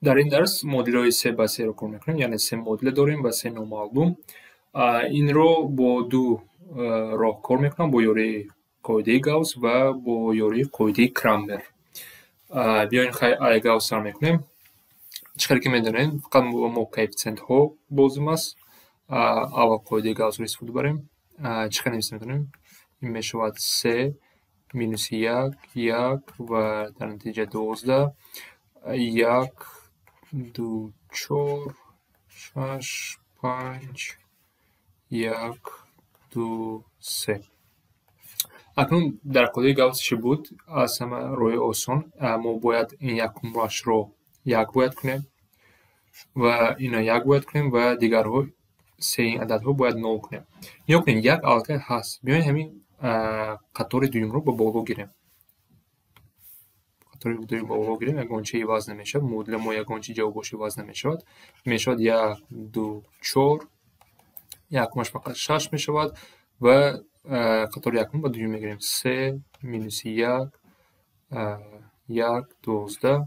Дар ин дарс модулҳои се ба серо кор мекунем, яъне се модуле дорем ва се номаълум. Инро бо ду роҳ кор мекунам: бо ёрии қоидаи Гаусс ва бо ёрии қоидаи Крамер. Биёем, хай, Гаусс сар мекунем. Чӣ хеле ки медонем, фақат мо коэффитсиентҳо лозим аст. Аввал қоидаи Гауссро истифода барем. Чӣ хел нависта метавонем? Ин мешавад се минуси як, як ва дар натиҷа 12, як, ду, чор, шаш, панҷ, як, ду, се. Акнун дар қоидаи Гаусс чӣ буд? Аз ҳама роҳи осон, мо бояд ин якумашро як бояд кунем ва ино як бояд кунем ва дигарҳо, сеи ададҳо, бояд нол кунем. Нигоҳ кунед, як аллакай ҳаст. Биёед, ҳамин қатори дуюмро ба боло гирем. Қатори дуюм ба боло гирем, ягон чи иваз намешавад. Модули мо ягон чи ҷавобош иваз намешавад. Мешавад як, ду, чор, якумаш фақат шаш мешавад ва қатори якум ба дуюм мегирем: се минуси як, як, 12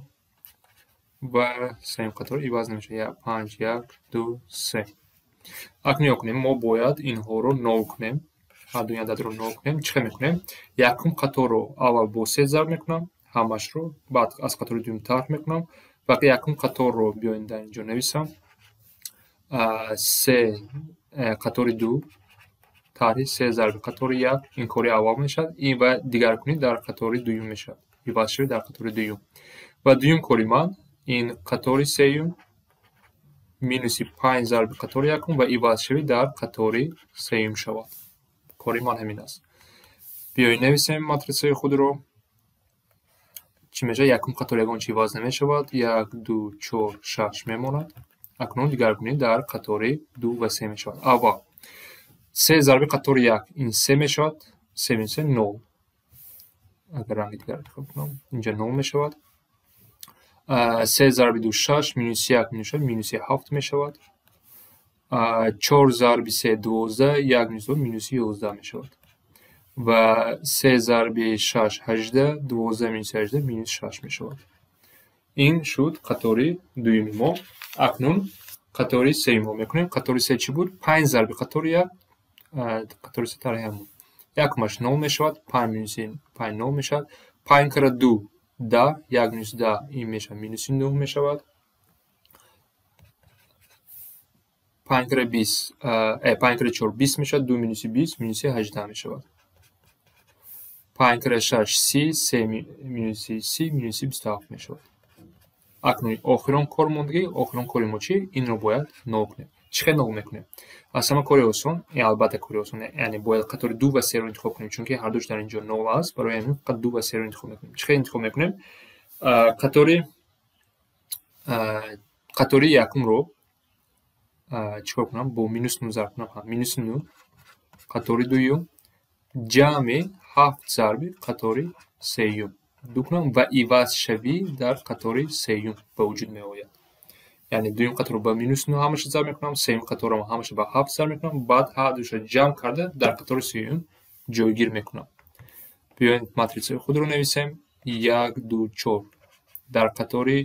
ва сеюм қатор иваз намешавад: панҷ, як, ду, се. Акнун нигоҳ кунем, мо бояд инҳоро нол кунем, ҳар дуи ададро нол кунем. Чӣ хел мекунем? Якум қаторро аввал бо се зарб мекунам ҳамашро, баъд аз қатори дуюм тарҳ мекунам ва якум қаторро биёем, дар инҷо нависам: се қатори ду тарҳи се зарби қатори як. Ин кори аввал мешавад ин ва дигаркунӣ дар қатори дуюм мешавад, ивазшавӣ дар қатори дуюм. Ва дуюм кори ман ин қатори сеюм минуси панҷ зарби қатори якум ва ивазшавӣ дар қатори сеюм шавад. Кори ман ҳамин аст. Биёед, нависем матритсаи худро. Чӣ мешавад? Якум қатор ягон чи иваз намешавад, як, ду, чор, шаш мемонад. Акнун дигаргунӣ дар қатори ду ва се мешавад. Аввал се зарби қатори як, ин се мешавад, се минус се нол. Агар ранги дигар интихоб кунам, инҷа нол мешавад. Се зарби ду шаш, минуси як минус шаш минуси ҳафт мешавад. Чор зарби се 12, як минус ду минуси 11 мешавад. Ва се зарби шаш 18, 12 минуси 18 минус шаш мешавад. Ин шуд қатори дуюми мо. Акнун қатори сеюмро мекунем. Қатори се чӣ буд? Панҷ зарби қатори як, қатори се тарҳи ҳамон. Якумаш нол мешавад, панҷ минуси панҷ нол мешавад. Панҷ кара ду 10, як минуси 10 ин мешавад минуси нӯҳ мешавад. Панҷ кара 20, панҷ кара чор 20 мешавад, ду минуси 20 минуси 18 мешавад. Панҷ кара шаш 30, се минуси 30 минуси 27 мешавад. Акнун охирон кор мондагӣ, охирон кори мо чӣ? Инро бояд нол кунем. Чӣ хел нол мекунем? Аз ҳама кори осон, ин албатта кори осон, яъне бояд қатори ду ва серо интихоб кунем, чунки ҳардуш дар инҷо нол аст, барои ҳамин фақат ду ва серо интихоб мекунем. Чӣ хел интихоб мекунем? Қатори якумро чӣ кор кунам? Бо минус нӯ зарб кунам. Минуси нӯ қатори дуюм ҷамъи ҳафт зарби қатори сеюм ду кунам ва ивазшавӣ дар қатори сеюм ба вуҷуд меояд. Яъне дуюм қаторро ба минус нӯ ҳамаша зарб мекунам, сеюм қаторро ҳамаша ба ҳафт зарб мекунам, баъд ҳардуша ҷамъ карда дар қатори сеюм ҷойгир мекунам. Биёед, матритсаи худро нависем: як, ду, чор. Дар қатори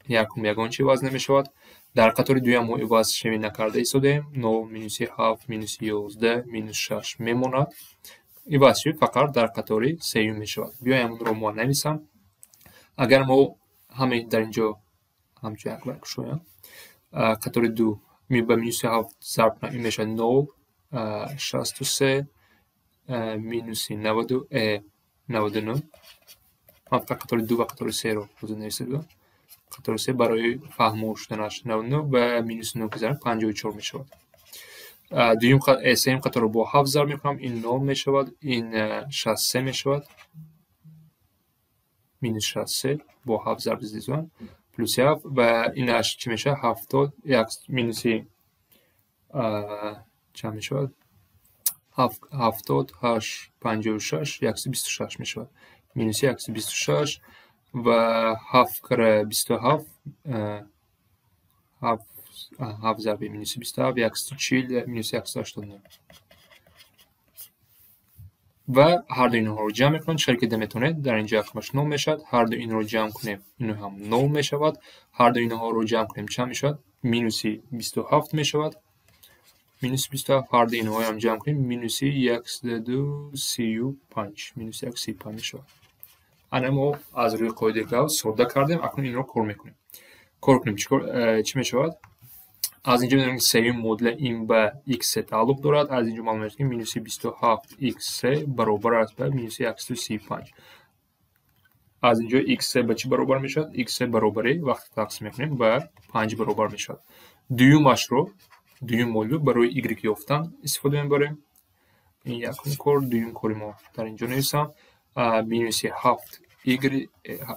якум ягон чи иваз намешавад. Дар қатори дуюм мо ивазшавӣ накарда истодаем: нол, минуси ҳафт, минуси 11, минус шаш мемонад. Ивазшавӣ фақат дар қатори сеюм мешавад. Биёем, онро мо нависам. Агар мо ҳамаи дар инҷо ҳамчун як кушоям, қатори ду ба минуси ҳафт зарб кунам, ин мешавад нол, 63, минуси 99. Ман фақат қатори ду ва қатори серо ҳозир нависта будам. Қатори се барои фаҳмо шуданаш: 99 ба минуси нӯ ки зарб, 54 мешавад. Дуюм, сеюм қаторро бо ҳафт зарб мекунам, ин нол мешавад, ин 63 мешавад, минус 63 бо ҳафт зарб зидизон плюси ҳафт ва инаш чӣ мешавад? 71 минуси чанд мешавад? 78, 56, 126 мешавад, минуси 126 ва ҳафт кара 27, ҳафт зарби минуси 27, 140, минуси 189. Ва ҳар ду инҳоро ҷамъ мекунем. Чӣ ки метавонед, дар инҷо якумаш 0 мешавад. Ҳар ду инро ҷамъ кунем, ин ҳам 0 мешавад. Ҳар ду инҳоро ҷамъ кунем, чанд мешавад? Минуси 27 мешавад. Минуси 27. Ҳар ду инҳоям ҷамъ кунем, минуси 135, минуси 135 мешавад. Ана мо аз рӯи қоидаи Гаусс содда кардем. Акнун инро кор мекунем. Кор кунем, чӣ мешавад? Аз инҷо медонем, ки сеюм модуля ин ба x3 тааллуқ дорад. Аз инҷо маълум мешавад, ки минуси 27 x3 баробар аст ба минуси 135. Аз инҷо x3 ба чӣ баробар мешавад? x3 баробари, вақте тақсим мекунем, ба 5 баробар мешавад. Дуюмашро, дуюм модулро барои y ёфтан истифода мебарем. Ин якум кор. Дуюм кори мо дар инҷо нависам: минуси 7 y,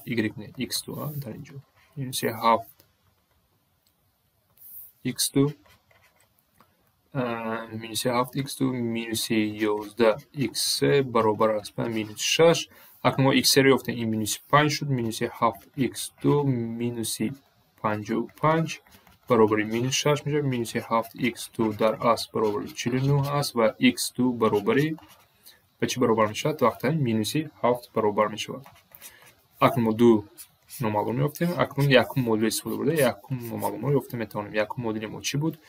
y не, x2, дар инҷо минуси 7 x2, минуси 7 x2 минуси 11 x3 баробар аст ба минус 6. Акнун мо x3-ро ёфтем, ин минуси 5 шуд. Минуси 7 x2 минуси 55 баробари минус 6 мешавад. Минуси 7 x2 дар асл баробари 49 аст ва x2 баробари ба чӣ баробар мешавад? Вақте минуси 7 баробар мешавад. Акнун мо ду номаълум ёфтем. Акнун якум модулро истифода бурда, якум номаълумро ёфта метавонем. Якум модули мо чӣ буд?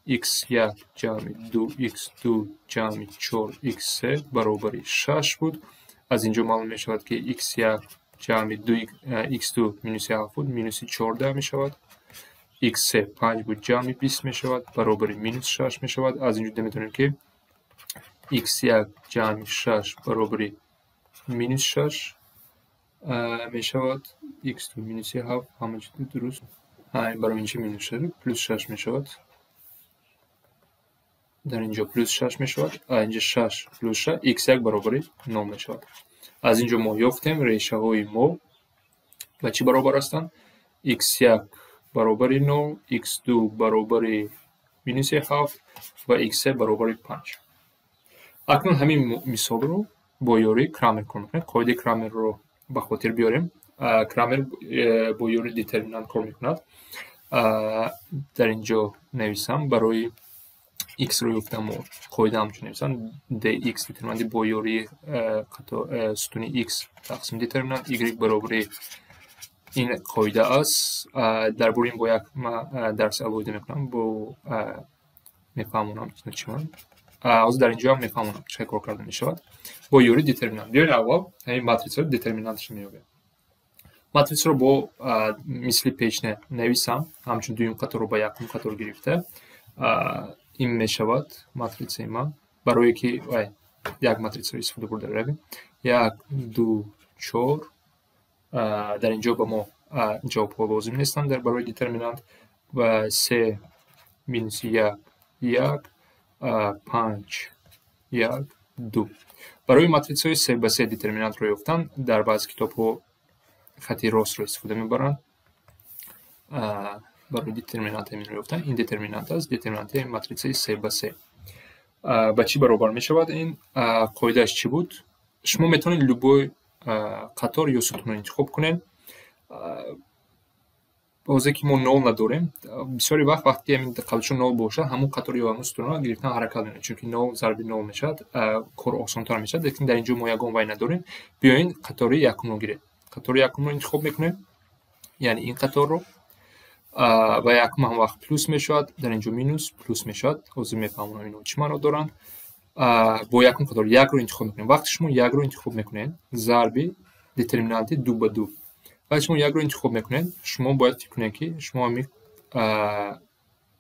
x1 ҷамъи 2x2 ҷамъи 4x3 баробари 6 буд. Аз инҷо маълум мешавад, ки x1 ҷамъи 2x2 минуси 7 буд, минуси 14 мешавад. x3 5 буд, ҷамъи 20 мешавад, баробари минус 6 мешавад. Аз инҷо дида метавонем, ки x1 ҷамъи 6 баробари минус 6 мешавад. x2 минуси 7, ҳама чиз дуруст. Барои ин чи минус 6? Плюс 6 мешавад. Дар инҷо плюс 6 мешавад. Инҷо 6 плюс 6, x1 баробари 0 мешавад. Аз инҷо мо ёфтем, решаҳои мо ба чӣ баробар ҳастанд? x1 баробари 0, x2 баробари минуси 7 ва x3 баробари 5. Акнун ҳамин мисолро бо ёрии Крамер кор мекунем. Қоидаи Крамерро ба хотир биёрем. Крамер бо ёрии детерминант кор мекунад. Дар инҷо нависам, барои x-ро ёфтам мо қоида ҳамчун нависам: dx детерминанти бо ёрии сутуни x тақсим детерминант y баробари. Ин қоида аст. Дар бораи ин бо як дарси алоҳида мекунам, бо мефаҳмонам чӣ. Ҳозир дар инҷо ҳам мефаҳмонам, чӣ кор карда мешавад бо ёрии детерминант. Биёед, аввал ҳамин матрицаро детерминанташро меёбем. Матрицаро бо мисли пешна нависам, ҳамчун дуюм қаторро ба якум қатор гирифта. Ин мешавад матрицаи ман. Барое ки як матрицаро истифода бурда равем: як, ду, чор. Дар инҷо ба мо ҷавобҳо лозим нестанд дар барои детерминант. Ва се, минуси як, як, панҷ, як, ду. Барои матрицаҳои се ба се детерминантро ёфтан дар баъзе китобҳо хати ростро истифода мебаранд барои детерминант ҳаминро ёфтан. Ин детерминант аст, детерминанти матрицаи се ба се ба чӣ баробар мешавад? Ин қоидааш чӣ буд? Шумо метавонед любой қатор ё сутунро интихоб кунед. Ҳозир ки мо нол надорем, бисёри вақт, вақте ки ҳамин қаблшо нол бошад, ҳамон қатор ё ҳамон сутунро гирифтан ҳаракат мекунем, чунки нол зарби нол мешавад, кор осонтар мешавад. Лекин дар инҷо мо ягон вай надорем. Биёед, қатори якумро гирем. Қатори якумро интихоб мекунем, яъне ин қаторро. Ва якум ҳам вақт плюс мешавад, дар инҷо минус, плюс мешавад. Ҳозир мефаҳмонам, инҳо чӣ маъно доранд. Бо якум қатор якро интихоб мекунем. Вақте шумо якро интихоб мекунед, зарби детерминанти ду ба ду, вақте шумо якро интихоб мекунед, шумо бояд фикр кунед, ки шумо ҳамин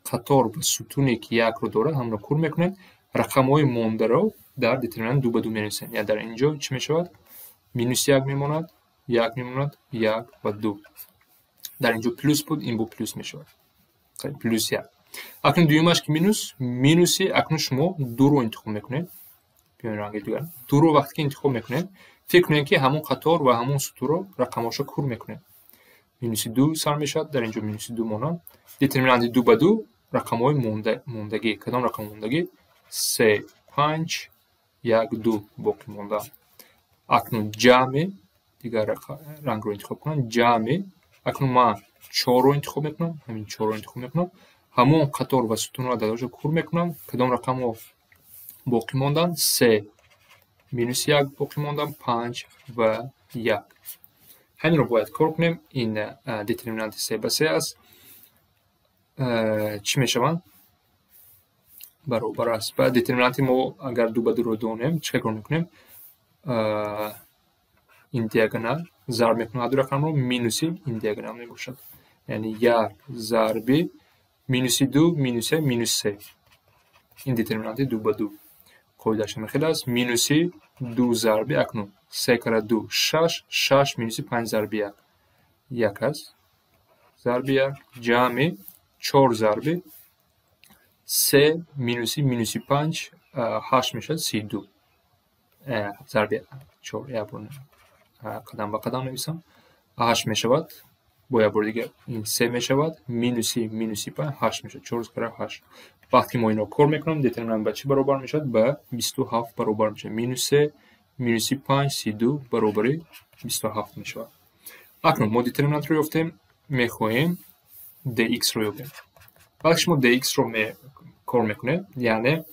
қатор ва сутуне ки якро дорад, ҳамонро кур мекунед, рақамҳои мондаро дар детерминант ду ба ду менависед. Яъне дар ин ҷо чӣ мешавад? Минус як мемонад, як мемонад, як ва ду. Дар ин ҷо плюс буд, ин бо плюс мешавад, плюс як. Акнун дуюмаш ки минус, минуси. Акнун шумо дуро интихоб мекунед. Биёед, ранги дигар. Дуро вақте ки интихоб мекунед, фикр кунед, ки ҳамон қатор ва ҳамон сутунро рақамҳошо кур мекунед. Минуси ду сар мешавад, дар ин ҷо минуси ду монад. Детерминанти ду ба ду, рақамҳои мондагӣ, кадом рақам мондагӣ? Се, панҷ, як, ду боқӣ мондаанд. Акнун ҷамъи, дигар рангро интихоб кунам, ҷамъи. Акнун ман чорро интихоб мекунам, ҳамин чорро интихоб мекунам, ҳамон қатор ва сутунро дар ҷо кур мекунам. Кадом рақамҳо боқӣ монданд? Се. Минуси 1 боқӣ мондам, 5 ва 1. Ҳаминро бояд кор кунем. Ин детерминанти 3 ба 3 аст. Чӣ мешаванд? Баробар аст. Ба детерминанти мо агар 2 ба 2-ро донем, чӣ кор мекунем? Ин диагонал зарб мекунад ду рақамро, минуси ин диагонал мебошад. Яъне 1 зарби минуси 2 минус 1 минус 3. Ин детерминанти 2 ба 2. Қоидааш ҳамин аст. Минуси 2 зарби акнун 3 кара 2 6, 6 минуси 5 зарби 1. 1 аст. Зарби 1 ҷамъи 4 зарби 3 минуси минуси 5 8 мешавад 32. Зарби 4 як бор қадам ба қадам нависам. 8 мешавад. Бо як бор дигар ин 3 мешавад. Минуси минуси 5 8 мешавад. 4 кара 8. Вақте мо инро кор мекунем, детерминант ба чӣ баробар мешавад? Ба 27 баробар мешавад. Минус 3 минуси 5 32 баробари 27 мешавад. Акнун мо детерминантро ёфтем, мехоҳем dx-ро ёбем. Вақте шумо dx-ро кор мекунед, яъне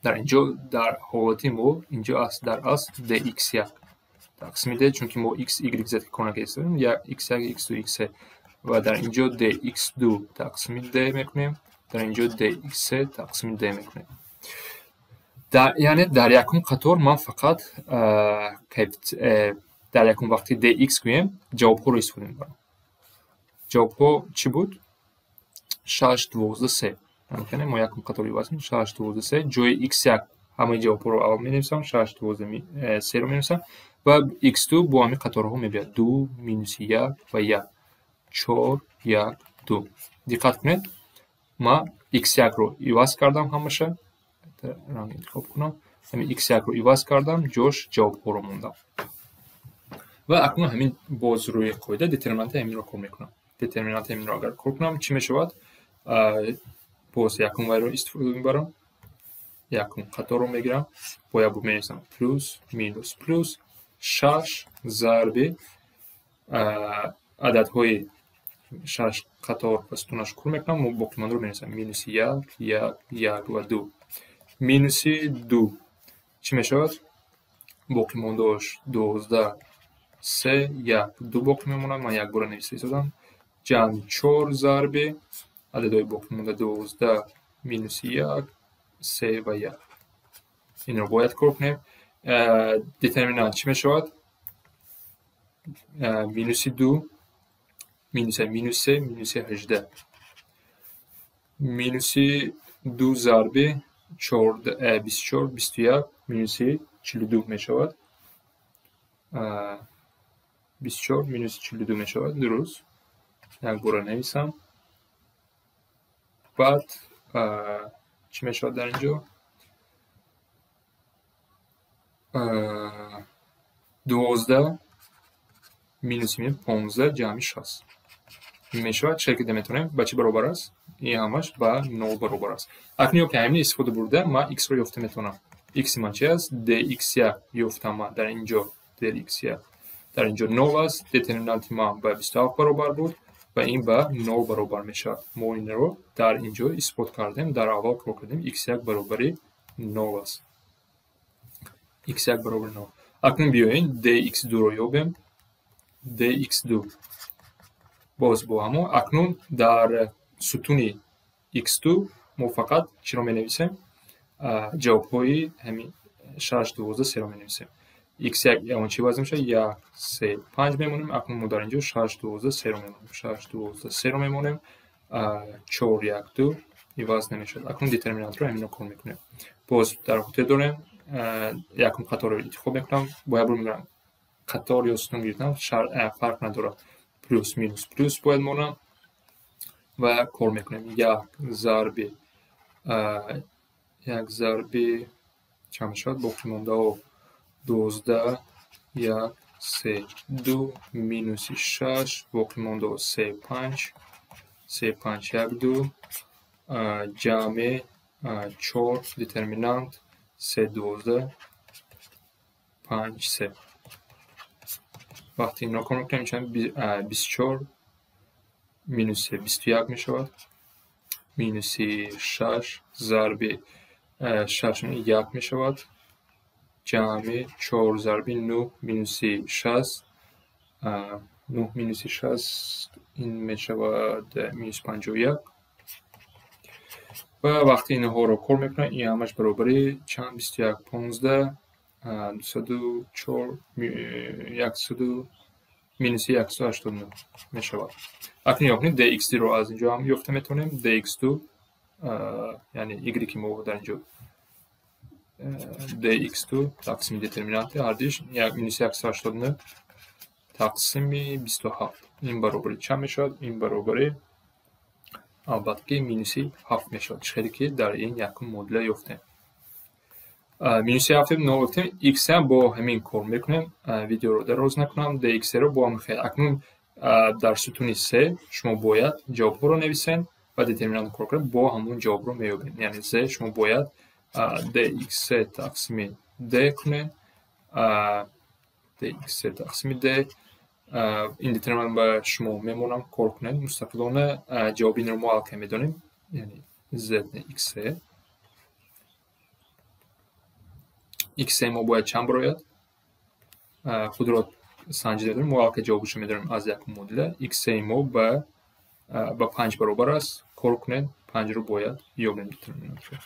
дар инҷо дар ҳолати мо инҷо аст дар асл dx1 тақсими d, чунки мо x, y, z кор накардем, x1, x2, x3 ва дар инҷо dx2 тақсими d мекунем, дар инҷо dx3 тақсими d мекунем. Яъне дар якум қатор ман фақат дар якум вақти dx гӯем ҷавобҳоро истифода мебарам. Ҷавобҳо чӣ буд? 6, 12, 3. Яъне мо якум қатор иваз мекунем 6, 12, 3. Ҷои x1 ҳамаи ҷавобҳоро аввал менависам, 6, 12, 3-ро менависам ва x2 бо ҳамин қаторҳо мебиёд 2, минуси 1 ва 1. 4, 1, 2. Диққат кунед, ман x1-ро иваз кардам ҳамаша. Ранг интихоб кунам. Ҳамин x1-ро иваз кардам, ҷош ҷавобҳоро мондам. Ва акнун ҳамин боз рӯи қоида детерминанти ҳаминро кор мекунам. Детерминанти ҳаминро агар кор кунам, чӣ мешавад? Боз якум вайро истифода мебарам. Якум қаторро мегирам. Бо як бор менависам плюс, минус, плюс 6 зарби ададҳои 6 қатор ва сутунаш кор мекунам, боқимондаро менависам минуси 1, 1, 1 ва 2. Минуси 2 чӣ мешавад? Боқимондааш 12, 3, 1, 2 боқӣ мемонад. Ман як бора нависта истодам. Ҷамъи 4 зарби ададҳои боқимонда 12 минуси 1, 3 ва 1. Инро бояд кор кунем. Детерминант чӣ мешавад? Минуси 2 минус 1 минус 3 минуси 18. Минуси 2 зарби 24, 21 минуси 42 мешавад. 24 минуси 42 мешавад. Дуруст. Як бора нависам. Баъд чӣ мешавад дар инҷо? 12 минуси 15 ҷамъи 6 мешавад. Чӣ ки метавонем ба чӣ баробар аст? Ин ҳамаш ба 0 баробар аст. Акнун ё ки ҳамин истифода бурда ман x-ро ёфта метавонам. X ман чи аст? dx1 ёфтам ман дар инҷо dx1. Дар инҷо 0 аст. Детерминанти ман ба 27 баробар буд ва ин ба 0 баробар мешавад. Мо инро дар инҷо исбот кардем, дар аввал кор кардем x1 баробари 0 аст. x1 баробари 0. Акнун биёед dx2-ро ёбем. dx2 боз бо ҳамон. Акнун дар сутуни x2 мо фақат чиро менависем? Ҷавобҳои ҳамин 6, 12, 3-ро менависем. x1 ягон чӣ вазн мешавад? 1, 3, 5 мемонем. Акнун мо дар инҷо 6, 12, 3-ро мемонем. 6, 12, 3-ро мемонем. 4, 1, 2 иваз намешавад. Акнун детерминантро ҳаминро кор мекунем. Боз дар хотир дорем, якум қаторро интихоб мекунам. Бо як бор мегӯям қатор ё сутун гирифтам, фарқ надорад. Плюс, минус, плюс бояд монам ва кор мекунем. 1 зарби 1 зарби чанд мешавад? Боқимондаҳо 12, 1, 3, 2 минуси 6, боқимондаҳо 3, 5, 3, 5, 1, 2 ҷамъи 4 детерминант 3, 12, 5, 3. Вақте инро кор мекунем, мешавад 24 минус 21 мешавад. Минуси 6 зарби 6 1 мешавад. ҷамъи 4 зарби 9 минуси 6, 9 минуси 6 ин мешавад минус 51. Ва вақте инҳоро кор мекунам, ин ҳамаш баробари чанд? 21, 15, 204, 100, минуси 189 мешавад. Акнун нигоҳ кунед, dx-ро аз инҷо ҳам ёфта метавонем. dx2, яъне y мо дар инҷо dx2 тақсими детерминанти ҳардуиш минуси 189 тақсими 27, ин баробари чанд мешавад? Ин баробари, албатта ки, минуси 7 мешавад, чӣ хеле ки дар ин якум модуля ёфтем. Минуси 7 ёфтем. X ҳам бо ҳамин кор мекунем, видеоро дароз накунам. dx-ро бо ҳамин хел. Акнун дар сутуни се шумо бояд ҷавобҳоро нависед ва детерминантро кор кунед, бо ҳамон ҷавобро меёбед. Яъне z шумо бояд dx тақсими d кунед, dx тақсими d. Ин детерминант ба шумо мемонам, кор кунед мустақилона. Ҷавоби инро мо аллакай медонем, яъне z x. X мо бояд чанд барояд, худро санҷида медонем, мо аллакай ҷавобашро медонем аз якум модуля. X мо ба 5 баробар аст. Кор кунед, 5-ро бояд ёбем детерминантро.